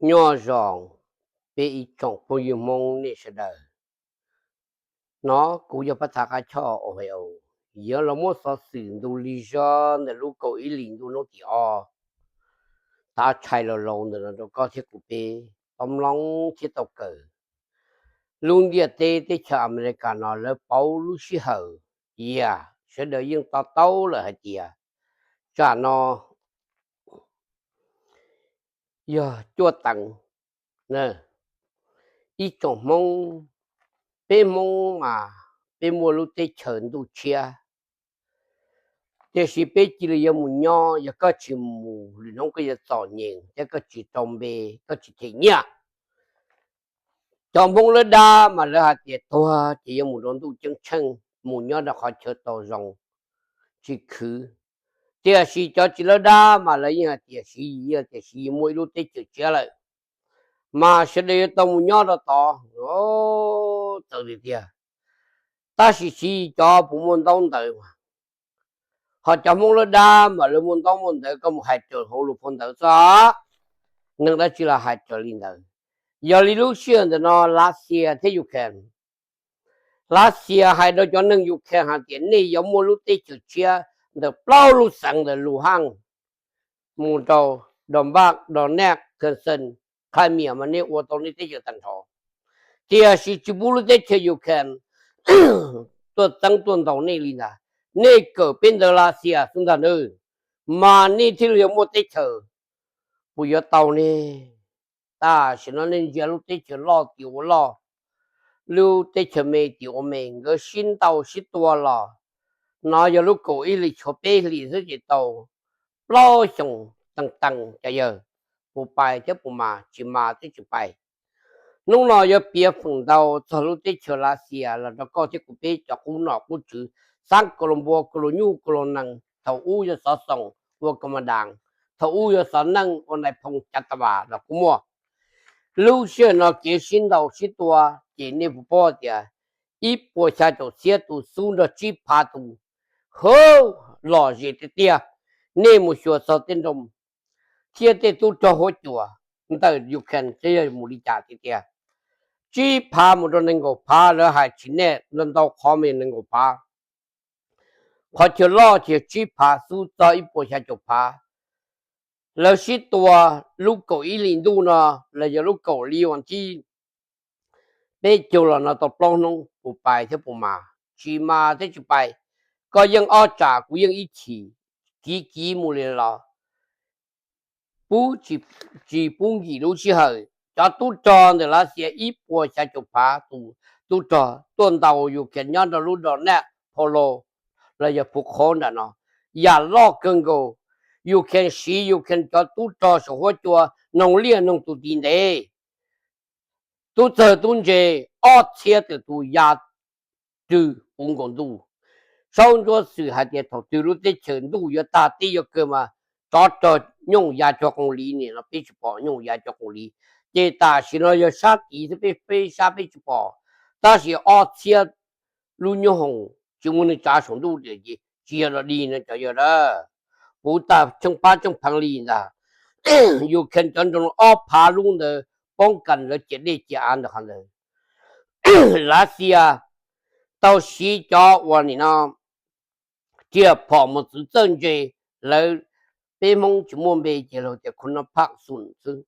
Nyob zoo peb ib tsoom phooj ywg Hmoob nej sawv daws. No kuv yog Paj Thaj Qab Choj os, yuav los muab xov xwm ntu lig zog ntawm lub kaum ib hlis ntuj hnub tim ob, tav tshais laus laus ntawm no rau koj thiab kuv peb tau mloog thiab tau kawm. Lub ntiaj teb teb chaws Amelikas no lawv pauv lub sij hawm, yog sawv daws yeej to taub lawm hais tias tsam no yog cuaj teev. Ib tsoom Hmoob, peb Hmoob mas peb muaj lub teb chaws ntuj tshiab, tiam sis peb cia li yuav mus nyob, yog koj tsis mus lwm hnub koj yuav txom nyem thiab koj tsis rau npe, koj tsis them nyiaj. Cov Hmoob lawv dab mas lawv hais tias tuag ces yuav mus rau ntuj ceeb tsheej, mus nyob rau qhov chaw tau zoo, tsis khwv. Tiam sis cov tsis lawv dab mas lawv yeej hais tias Siv Yis, tias Siv Yis muaj ib lub teb chaws tshiab lawm, mas sawv daws yuav tau mus nyob rau tod. Txawv tiag tiag. Tab sis Siv Yis cov puas muaj ntaub ntawv mas? Ho cov Hmoob lawv dab mas lawv muaj ntaub muaj ntawv, koj mus hais raws hauv lus phau ntawv xwb. Neeg dab tsi los hais raws li ntawd. Yog li lub sij hawm ntawm no Lav Xias thiab Ukraine, Lav Xias hais rau cov neeg Ukraine hais tias nej yuav muaj lub teb chaws tshiab ntawm plaub lub xeev ntawm Luhansk mus rau Donbas, Donetsk, Kherson, Crimea mas nej ua tau nej teb chaws tag nrho, tiam sis tsis pub lub teb chaws Ukraine tuaj txeeb tuaj ntaus nej li ntag. Nej kawm peb ntawv Lav Xias xwb ntag nawb, mas nej thiaj li yuav muaj teb chaws. Puas yuav tau ne? Tam sim no nej ntsia lub teb chaws loj tim ua loj, lub teb chaws me tim ua me, nkawd sib ntaus sib tua los, no yog lub kaum ib hlis tshuav peb hlis xwb ces tau plaub xyoos tees tees cov yawg, puas pais thiab puas mas, tsis mas thiab tsis pais. Hnub no yuav piav feem ntau txog lub teb chaws Lav Xias los rau koj thiab kuv peb cov qub nom qub tswv, xab kaus los npua, kaus los nyuj, kaus los nees, thaum ub yog xov xoos ua kaus mas das, thaum ub yog xov neej ua nais phoo cav tas vas los kuj muaj. Lub sij hawm no kev sib ntaus sib tua ces nej puas paub tias ib puas xya caum txhiab tus xub nrog tsib phav tus, hwv, lom zem tiag tiag. Nej mus xyuas txog tej nroog thiab tej tub rog huab cua ntawm Ukraine thiab yog mus li cas tiag tiag. Tsib phav mus rau nees nkaum phav, lawv hais tsis nej ntau ntau qhov mas yog nees nkaum phav. Qhov chaw loj ces tsib phav xub txog ib puas xya caum phav. Lawv sib tua lub kaum ib hlis ntuj no los yog lub kaum hli vas thib peb caug los no tau plaub hnub, puas pais thiab puas mas, tsis mas thiab tsis pais. Koj yeej ob tsam kuv yeej ib chim, kiv kiv mus li los pub, tsis pub nkim lub sij hawm. Cov tub rog ntawm Lav Xias ib puas xya caum phav tus tub rog tuaj ntaus Ukraine nyob rau lub Donetsk, Polo los yog Phu Qhov nram no, yam loj kawg nkaus. Ukraine siv Ukraine cov tub rog saum huab cua noog liaj noog tus tis ntev, tub txawg tub ntse, ob txhiab tawm tus ya rwg puv nkaus ntuj. Saub ntsuab xwm hais tias thaum twg lub teb chaws ntuj yuav tag teb yuav kawg mas tsov rog nyooj ya cuag qoos liv, nim no peb tsis pom nyooj ya cuag qoos liv. Ces tam sim no yog sab tid xwb, peb sab peb tsis pom, tab sis ob txhiab lub nyoob hoom tsis muaj neeg tsav saum ntuj ces tsis yog dog dig no cov yawg a. Puv tag tsheej pab tsheej pheev li ntag. Ukraine cov nroog ob phav lub ntawd poob kas lawv ciam dej ciam av ntawm qhov ntawd. Lav Xias tau siv cov uas nim no riam phom mos txwv txawj ntse, lawv, peb Hmoob tsis muaj npe ces lawv tias khu no phaj xum xwb,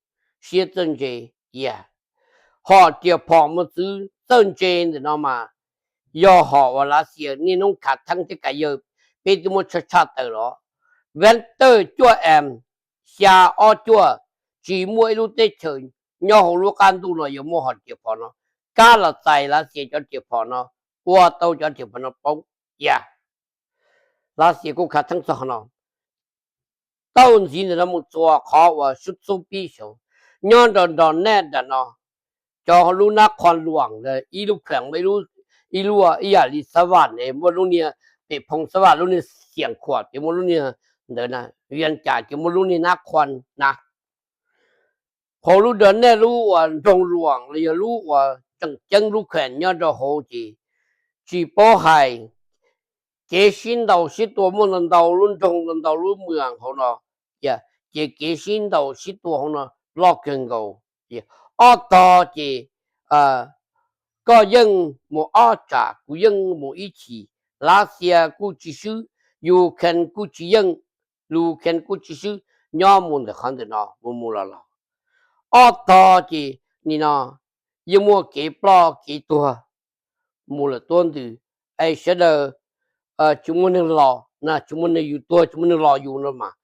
siab txawj ntse. Yog hom riam phom mos txwv txawj ntse ntawm no mas yog hom uas Lav Xias niaj hnub khav theeb thiab kav yawg, peb twb muab tshaj tshaj tawm los. Veeb tawj cuaj em, xya ob cuaj, tsis muaj ib lub teb chaws nyob hauv lub qab ntuj no yuav muaj hom riam phom no. Kab los txais Lav Xias cov riam phom no, ua tau cov riam phom no poob. Yog Lav Xias kuj khav theeb txog no. Tau ntxiv ntawm no mus txuas qhov uas sub txub pib saud, nyob nrog nrog nej nram no, cov lub nab qhuas luam ntawd, ib lub kheem, ib lub, ib yam li xab vam ne, muaj lub niag pem phoo xab vam lub niag xiam khuam ces muaj lub niag ntawd na, Vias Cas ces muaj lub niag nab qhuas na. Hauv lub nrog nej lub uas nroog luam los yog lub uas tseem ceeb lub kheem nyob rau hauv ces tsis paub hais, kev sib ntaus sib tua muaj ntau ntau lub nroog ntau ntau lub mwam hauv no, ces kev sib ntaus sib tua hauv no loj kawg nkaus. Ob tog ces koj yeej mus ob tsam, kuv yeej mus ib chim, Lav Xias kuj tsis swb, Ukraine kuj tsis yeej, Ukraine kuj tsis swb, nyob mus ntawm qhov ntawm no mus mus los los. Ob tog ces nim no yeej muaj kev ploj kev tuag mus lawm tuab ntws, es sawv daws tsis muaj neeg los na, tsis muaj neeg yus tuag, tsis muaj neeg los yus no mas,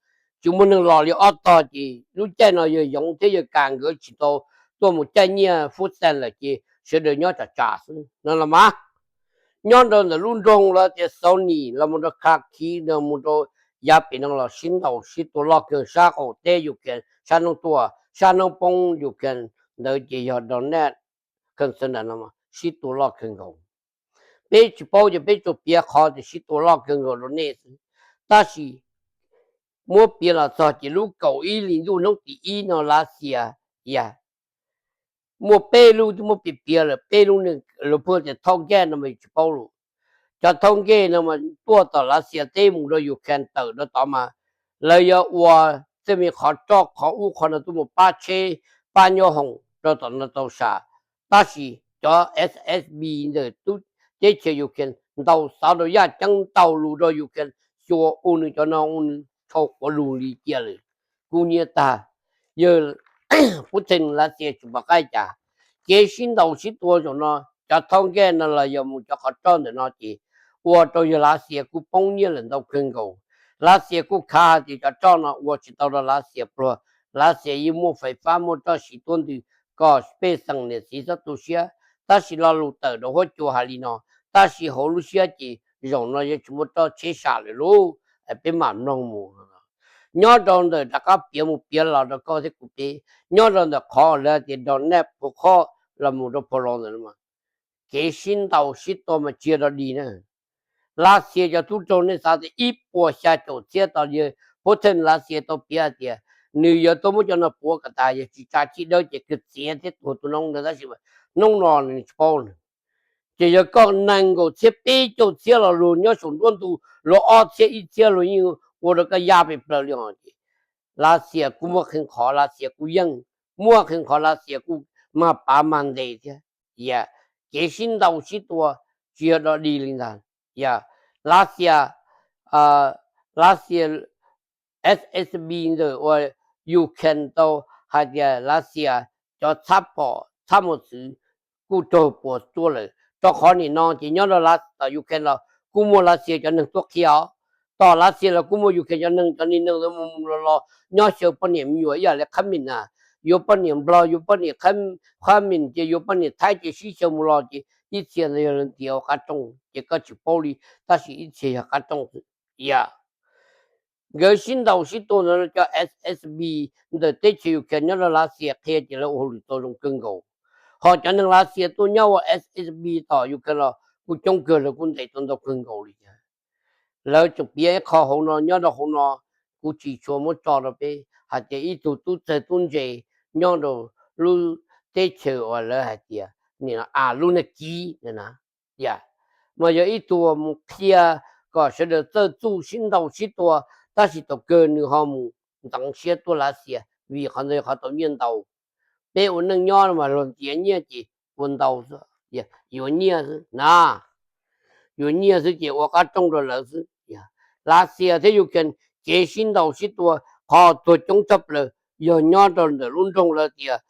tsis muaj neeg los li ob tog ces lub caij no yawg Yoov thiab yawg Kas nkawd tsis tau tuaj mus caij nyiaj fub xees lawm ces sawv daws nyob tsam tsam xwb no los mas. Nyob rau ntawm lub nroog lawv tias Xauv Nim los mus rau Kha Khiv, mus rau yav pem no los sib ntaus sib tua loj kawg, sab qaum teb Ukraine sab hnub tuaj sab hnub poob Ukraine ntawd ces yog Donetsk, Luhansk no sib tua loj kawg nkaus. Peb tsis paub ces peb tsuas piav qhov tias sib tua loj kawg nkaus rau nej xwb. Tab sis muab piav los txog ces lub kaum ib hli ntuj hnub tim ib no Lav Xias yog muaj peb lub twb muab piav piav lawm, peb lub, lawv pheej tias thauj nkej no mas tsis paub lus. Cov thauj nkej no mas tuaj tom Lav Xias teb mus rau Ukraine tawm rau tod mas lawv yuav ua txij me qhov roj qhov ub qhov no tuaj mus pab tsheb pab nyob hoom rau tom no tau sam. Tab sis cov S S B ntawm teb chaws Ukraine ntaus xov rau yaj ceeb ntaus lus rau Ukraine, xyuas ua nws cov no ua nws tshau quav lug li cia lawm. Kub hnyiab tag, yawg Putin Lav Xias tsis pom qab cas. Kev sib ntaus sib tua zaum no, cov thauj nkej no los yog mus cov qhov roj ntawm no ces ua rau yawg Lav Xias kuj poob nyiaj lawm ntau kawg nkaus. Lav Xias kuj khav hais tias cov roj no ua tsis tau rau Lav Xias pluag, Lav Xias yeej muaj fais fab muaj roj siv tuab ntws kom pej xeem niam txiv txhob tu siab. Tab sis lo lus tawm rau huab cua hais li no, tab sis hauv lub siab ces zaum no yuav tsis muaj roj tsheb sam lawm lauj. Peb mam mloog mus. Nyob rau ntawm rov qab piav mus piav los rau koj thiab kuv peb, nyob rau ntawm qhov lawv tias Donetsk, Phu Khob los mus rau Phu Loo ntawd, kev sib ntaus sib tua mas tsis yog dog dig na. Lav Xias cov tub rog nej xav tias ib puas xya caum txhiab tau, yawg Putin Lav Xias tau piav hais tias nws yuav tuaj muab cov no puav kom tas, yog tsis tsa chij dawb ces kawg txiav thiab tuag tus noob ntawd, tab sis hnub no nws tsis paub na. Ces yog koj nees nkaum txhiab peb caug txhiab los luag nyob saum nruab ntug luag ob txhiab ib txhiab luag yeej ua rau koj ya pes plaws li os. Ces Lav Xias kuj muaj qee qhov Lav Xias kuj yeej, muaj qee qhov Lav Xias kuj mag pav mag ntes thiab. Yog kev sib ntaus sib tua tsis yog dog dig li ntag. Yog Lav Xias, Lav Xias S S B ntawm uas Ukraine tau hais tias Lav Xias cov txhab pom txhab mos txwv kuj raug puas tsuaj lawm, rau qhov nim no ces nyob rau tom Ukraine los kuj muaj Lav Xias cov neeg tuaj qhia os. Tom Lav Xias los kuj muaj Ukraine cov neeg, cov niag neeg mus mus los los nyob xyaw poj niam me nyuam ib yam li qhab mim na, yuav poj niam Nplog, yuav poj niam qhab mim, ces yuav poj niam Thaib, ces sib xyaw mus los ces ib txhia ntawd yog lawv ntiav ua qab rooj ces koj tsis paub li, tab sis ib txhia yog qab rooj xwb. Yog nkawd sib ntaus sib tua ntawd, cov S S B ntawm teb chaws Ukraine nyob rau Lav Xias qhia ces lawv ua hauj lwm tau zoo kawg nkaus. Ho cov neeg Lav Xias tuaj nyob ua S S B tom Ukraine los kuj coob kawg, lawv kuj ntes tau ntau kawg nkaus li. Lawv tseem piav ib qho hauv no, nyob rau hauv no kuv tsis tshua muab tso rau peb hais tias ib tug tub txawg tub ntse nyob rau lub teb chaws uas lawv hais tias nim no a lub nag kiv na, mas yog ib tug mus qhia kom sawv daws txawj txuj sib ntaus sib tua, tab sis thaum kawg nws ho mus ntxeev siab tuaj Lav Xias vim qhov ntawd yog qhov tau nyiaj ntau. Peb ua neej nyob mas luag ntiav nyiaj ces ua ntau xwb, yuav nyiaj xwb na, yuav nyiaj xwb ces ua qab rooj rau lawv xwb. Lav Xias thiab Ukraine kev sib ntaus sib tua, qhov tuag coob tshaj plaws yog nyob rau ntawm lub nroog lawv tias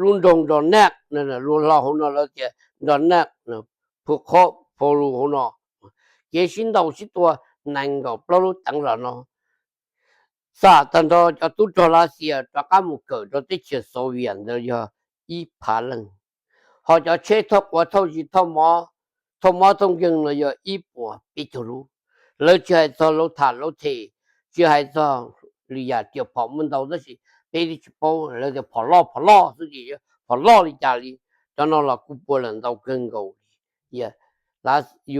lub nroog Donetsk, luag hlo hauv no lawv tias Donetsk, Phu Khob, Phu Lus hauv no, kev sib ntaus sib tua nees nkaum plaub lub teev los no. Xam tag nrho cov tub rog Lav Xias rov qab mus kawm rau teb chaws Soviet ntawd yog ib phav leej. Ho cov tsheb thauj quav thauj zis thauj mob, thauj mob thauj nkeeg no yog ib puas peb caug lub. Lawv tsis hais txog lawv tham lawv them, tsis hais txog lwm yam riam phom muaj ntau, tab sis peb twb tsis paub, lawv tias phom loj phom loj xwb ces phom loj li cas li. Cov no los kuj puas lawm ntau kawg nkaus li.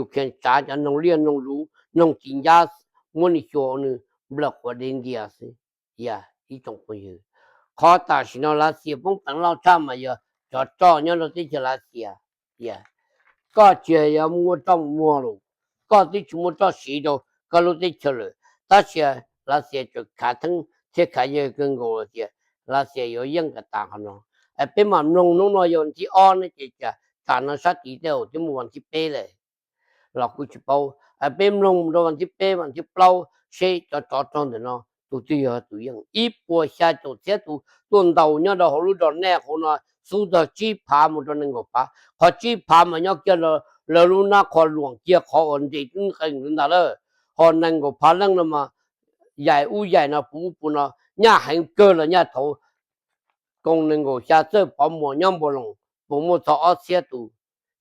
Ukraine tsav cov noog liaj noog luv noog txiv ncab, muab nws xyuas ua nws nplawm quav dev ntias xwb. Ib tsoom phooj ywg, qhov tam sim no Lav Xias poob peev loj tshaj mas yog cov roj nyob rau teb chaws Lav Xias. Koj tsis yog muaj roj muag lus, koj twb tsis muaj roj siv rau koj lub teb chaws lawm, tab sis Lav Xias tseem khav theeb thiab khav yawg kawg nkaus los tias Lav Xias yuav yeej kom tas qhov no. Peb mam mloog hnub no yog vas thib ob ne ces tsam no sab tid tej zaum twb mus vas thib peb lawm los kuj tsis paub. Peb mloog mus rau vas thib peb vas thib plaub seb cov tsov rog ntawm no tus twg yog tus yeej. Ib puas xya caum txhiab tus tuaj ntaus nyob rau hauv lub zos Naj Qhauv no xub txog tsib phav mus rau nees nkaum phav. Qhov tsib phav mas nyob kiag lawv lub nab qhua luam kiag qhov uas nres tub qees ntawd ntag lawm. Ho nees nkaum phav leej no mas yaim ub yaim no puv ub puv no, nyaj heev kawg los nyaj thaud koos nees nkaum xya txawj Pov Muas nyob Npuag Loos puas muaj txog ob txhiab tus,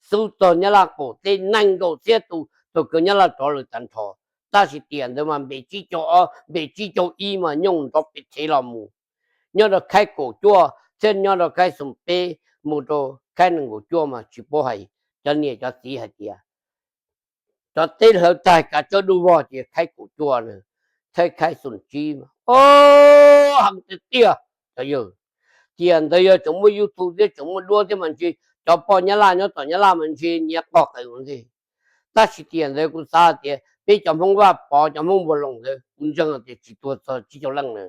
xub txog Nyab Laj qaum teb nees nkaum txhiab tus, thaum kawg Nyab Laj rov lawm tag nrho. Tab sis tiam ntawd mas npe tsib caug ob npe tsib caug ib mas nyooj nrov pes thev los mus. Nyob rau khaib kaum cuaj thiab nyob rau khaib xoom peb mus rau khaib nees nkaum cuaj mas tsis paub hais, cov niam cov txiv hais tias cov teb hlawv tag kav tsawb dub vog ces khaib kaum cuaj na, thiab khaib xoom tsib mas o heev tiag tiag cov yawg. Tiam ntawd yog tseem muaj YouTube thiab tseem muaj duab thiab mas ntshe cov poj Nyab Laj nyob tom Nyab Laj mas ntshe nyiav qog qees ua ntej. Tab sis tiam ntawd kuv xav tias peb cov Hmoob Vaj Pov cov Hmoob Npuag Loos ntawd kuv ntseeg tias tsis tuag txog tsib caug leej na.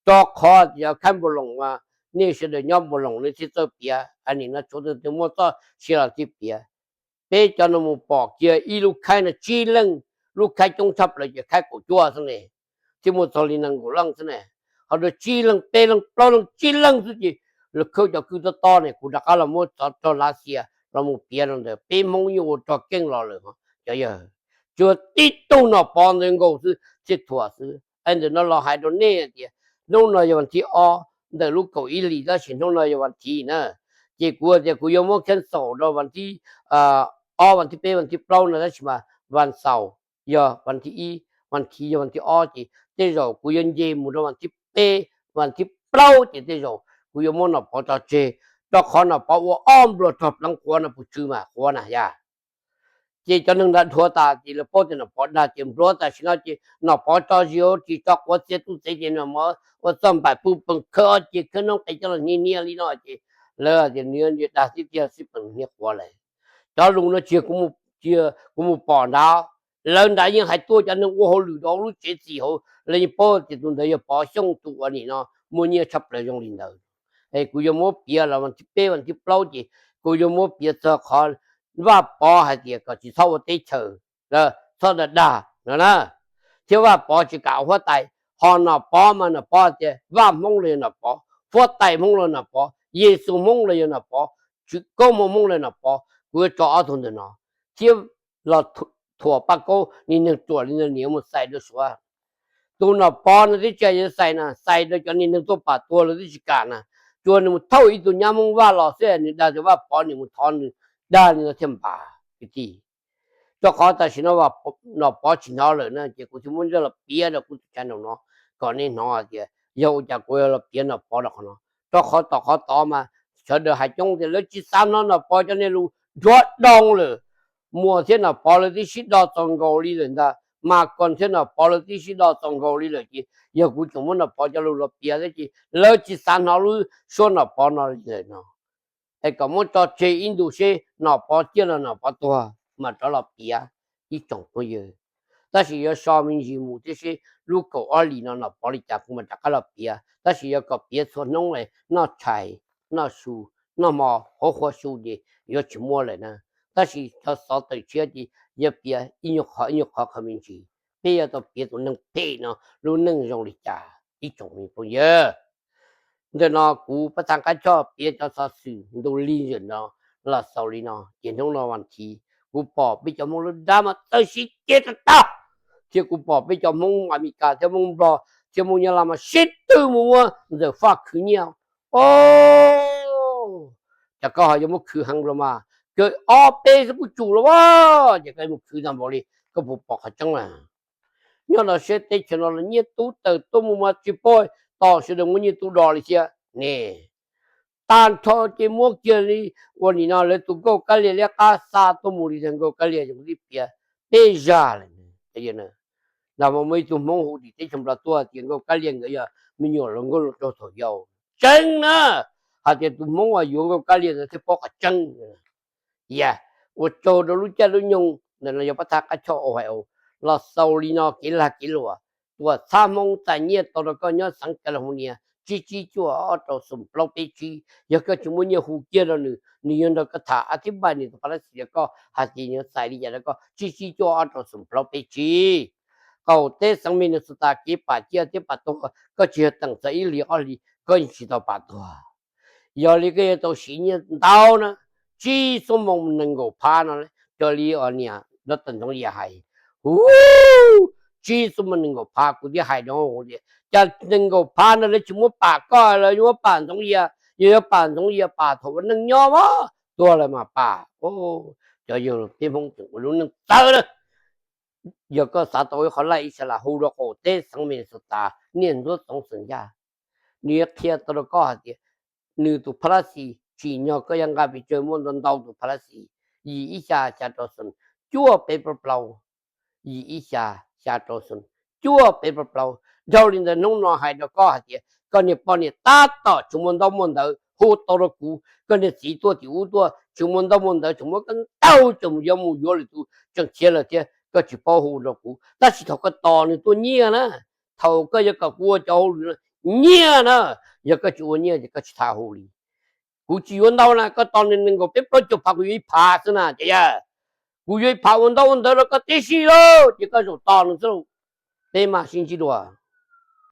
Rau qhov tias khaib Npuag Loos mas nej sawv daws nyob Npuag Loos nej thiaj txawj piav, nim no tshuav tus twg muaj txoj sia los thiaj piav. Peb cov no mus pom kiag ib lub khaib no tsib leej, lub khaib coob tshaj plaws ces khaib kaum cuaj xwb ne, thiaj muaj txog li nees nkaum leej xwb ne. Ho rau tsib leej peb leej plaub leej tsib leej xwb ces lawv khawb cov kwj tob tob ne, kuv rov qab los muab tsov rog Lav Xias los mus piav rau ntawd, peb Hmoob yeej ua rog keej los lawm cov yawg. Tsuas tib tug Nom Pov ntawd nkaus xwb thiaj thuam xwb. Es ntawm no los hais rau nej tias hnub no yog vas thib ob ntawm lub kaum ib hlis tab sis hnub no yog vas thiv na. Ces kuv tias kuv yuav muab cancel rau vas thib ob, vas thib peb, vas thib plaub no tab sis mas vas xaum yog vas thib ib, vas thiv yog vas thib ob ces tej zaum kuv yuav nce mus rau vas thib peb, vas thib plaub ces tej zaum kuv yuav muab Nom Pov tso tseg, rau qhov Nom Pov ua ob npluag rog pleev quav no puas tsw mas quav na yog. Ces cov neeg nrog dhuav tas ces lawv paub tias Nom Pov dag ces npluav tam sim no ces Nom Pov tso zis tsis tso quav txiav tub txev ces Nom Pov ua txoj npaim puj pees khawb ob ce khawb noob qes coj los hnia hnia li no ces lawv tias nws dag xwb tiag xwb pees hnia quav lawm. Cov lus no tsis yog kuv mus pom nrad, lawv nrad yeej hais tuaj cov neeg ua hauj lwm rau lub tsev txim hauv lawv yeej paub tias tus ntawd yog Pov Xyooj tus uas nim no muaj nyiaj tshaj plaws zoo li ntawd. Es kuv yuav muab piav los vas thib peb vas thib plaub ces kuv yuav muab piav txog qhov Vaj Pov hais tias kom tsis txhob ua teb chaws, txhob dag dag no na, thiab Vaj Pov tsis kam huab tais. Ho Nom Pov mas Nom Pov tias Vaj Hmoob los yog Nom Pov, huab tais Hmoob los Nom Pov, Yexus Hmoob los yog Nom Pov, tswv koob hmoo Hmoob los Nom Pov. Kuv yuav tso ob tug ntawm no thiab los thuam Paj Kaub niag neeg ruam li ntawd niam mus xais rau Suav. Tus Nom Pov no twb tsis yog xais na, xais rau cov niag neeg tuaj pam tuag lawv twb tsis kam na, tsuas nws mus thauj ib tug nyab Hmoob Vaj los xwb nws dag tias Vaj Pov nws mus thov nws dag li no thiaj npam kwv tij. Rau qhov tam sim no Nom Pov tsis hnov lawm na ces kuv thiaj muab ntsaj los piav rau kuv tus channel no kom nej hnov hais tias yog ua cas kuv los piav Nom Pov rau qhov no. Rau qhov tom qhov tod mas sawv daws hais coob tias lawv tsis xav hnov Nom Pov cov niag lus nruab doo lawm. Muas thiab Nom Pov lawv twb sib do txaus nkaus li lawm ntag, Mas Koos thiab Nom Pov lawv twb sib do txaus nkaus li lawm ces yog kuv tseem muab Nom Pov cov lus los piav thiab ces lawv tsis xav hnov lub suab Nom Pov no li lawm no. Es kom muab tso tseg ib ntus seb Nom Pov ciaj los Nom Pov tuag mas rov los piav ib tsoom phooj ywg. Tab sis yuav so me ntsis mus thiab seb lub kaum ob hlis no Nom Pov li cas kuv mam rov qab los piav. Tab sis yuav kom piav txhua hnub noj tshais, noj su, noj hmo, hauv qhua su ces yuav tsis muaj lawm na. Tab sis cov xov tawm tshiab ces yuav piav ib nyuag qhov ib nyuag qhov kho me ntsis. Peb yuav tau piav tus neeg phem no lub neej zoo li cas ib tsoom me phooj ywg. Ntawm no kuv Paj Thaj Qab Choj piav cov xov xwm ntu lig ntawm no los xaus li no ces hnub no vas thiv kuv pom peb cov Hmoob lub dab mas txawj sib ceg tag tag, thiab kuv pom peb cov Hmoob Amelikas thiab Hmoob Nplog thiab Hmoob Nyab Laj mas sib tw mus muab Ntxawm Faj khwv nyiaj. O, cas koj ho yuav muab khwv heev los mas, kawg ob peb xwb kuj tsum los as, ces koj mus khwv tag npaum li, koj puas pom qhov tseeb lawm? Nyob no seb teb chaws no los nyiaj tub tawm tuaj mus mas tsis paub tos sawv daws muab nyiaj tub do li thiab ne. Tag nrho ces muab kiag li ua nim no lawv tus Nkauj Kab Lia liab qab xa tuaj mus li ntag. Nkauj Kab Lia yog kuv tib piav peb zag lawm. Nag hmo muaj ib tug Hmoob hu tim teb chaws Nplog tuaj tias Nkauj Kab Lia nkawd yog me nyuam hluas nkauj hluas nraug thaum yau. Tseeb na, hais tias tus Hmoob uas yuav Nkauj Kab Lia ntawd thiaj paub qhov tseeb. Yam ua tsaug rau lub caij lub nyoog ntawm no yog Paj Thaj Qab Choj Ohio los xaus li no kev lag kev luam. Tuam txhab Hmoob txais nyiaj tau rau koj nyob xeev California, tsib tsib cuaj ob rau xoom plaub peb tsib. Yog koj tsis muaj nyiaj hu kiag rau nws, nws yuav nrog koj tham a thib npaj nws tus pha lab xis rau koj hais tias nws txais li cas rau koj, tsib tsib cuaj ob rau xoom plaub peb tsib. Qaum teb xeev Minnesota kev pam ciaj thiab pam tuag koj tsis yog teem txog ib hlis ob hlis koj yeej tsis tau pam tuag. Yog li koj yuav tau siv nyiaj ntau na, tsib xuab moos nees nkaum phav no, cov li os niam nrog tawm ntxoov yias hais, hu, tsib xuab moos nees nkaum phav kuv thiaj hais rau tias cas nees nkaum phav no lawv tsis muab pam koj, lawv muab pam ntxoov yias, yog yuav pam ntxoov yias pam thaum ua neej nyob mas, tuag lawm mas pam. Cov yawg peb Hmoob tseem ua lub neej txawv na. Yog koj xav tau ib qho laj ib sab las hu rau qaum teb xeev Minnesota niaj ntxuav txoov xeem yaj, nws yuav qhia tau rau koj hais tias nws tus pha lab xis tsim nyog koj yuav nqa pes tsawg muaj ntau ntau tus pha lab xis, yim ib xya xya rau xoom cuaj peb plaub plaub, yim ib xya xya rau xoom cuaj peb plaub plaub. Dhau li ntawd hnub no hais rau koj hais tias koj niag poj niam tab tom tsis muaj ntaub muaj ntawv hu tau rau kuv, koj niag txiv tuaj tim ub tuaj tsis muaj ntaub muaj ntawv tseem muab koj ntaub tseem yuav mus yuav lwm tus tseem khiav lawm thiab koj tsis paub hu rau kuv, tab sis thaum koj tos nws tuaj nyiaj na, thaum koj yuav kom kuv ua cov hauj lwm no nyiaj na, yog koj tsis ua nyiaj ces koj tsis txhob hu li. Kuv tsis yuav ntau na, koj tos nws nees nkaum peb plaub caug phav kuv yuav ib phav xwb na ces yog kuv yuav ib phav ua ntaub ua ntawv rau koj tib si lauj ces koj zaum tos nws xwb lauj. Peb mam sib ntsib dua.